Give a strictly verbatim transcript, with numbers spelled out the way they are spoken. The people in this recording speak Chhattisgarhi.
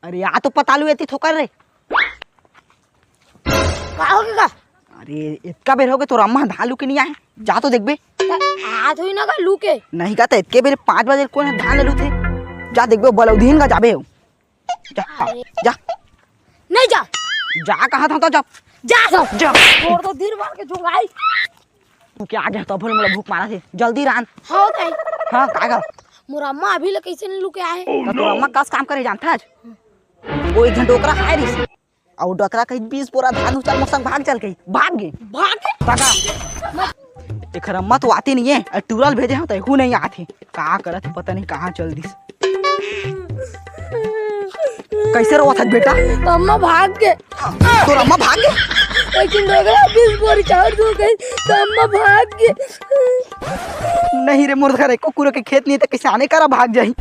अरे, आ तो पतालू एती थोकर रे। का होगे का? अरे, एतका बेर होगे तोर अम्मा धान लुके नइ आए, जा तो देखबे। त आत होही ना का लुके? नहीं का, त एतके बेर पाँच बजे कोन धान लुथे? जा देखबे, बलौदिहिन का जाबे। जा, अरे। जा। नहीं जा। जा, कहा था तो जा। जा सब। जा। तोर तो दिन भर के जुगाई। तू क्या आ गया? तब मोला भूख मारा थे, जल्दी रान। हाँ, नहीं। हाँ, का गा? मोर अम्मा अभी ले कैसे नहीं लुके आए? तो तोर अम्मा कस काम करे जानता आज? वो एक घंटा ओकरा खाए रही। अउ डकरा कही बीस बोरा धान उचल मोर संग भाग चल गई, भाग गे। भाग गे? पता। एखर अम्मा तो आती नहीं है, अउ टूरा ल भेजे हंव त एहू नहीं आत हे। का करत हे पता नहीं कहाँ चल दिस। कैसे रोवत हस बेटा? अम्मा भाग गे। तोर अम्मा भाग गे? लेकिन डोकरा बीस बोरी चाउर दू गई त अम्मा भाग गे। नहीं रे मोर घर एको कुरो के खेत नहीं त किसाने करा भाग जाही।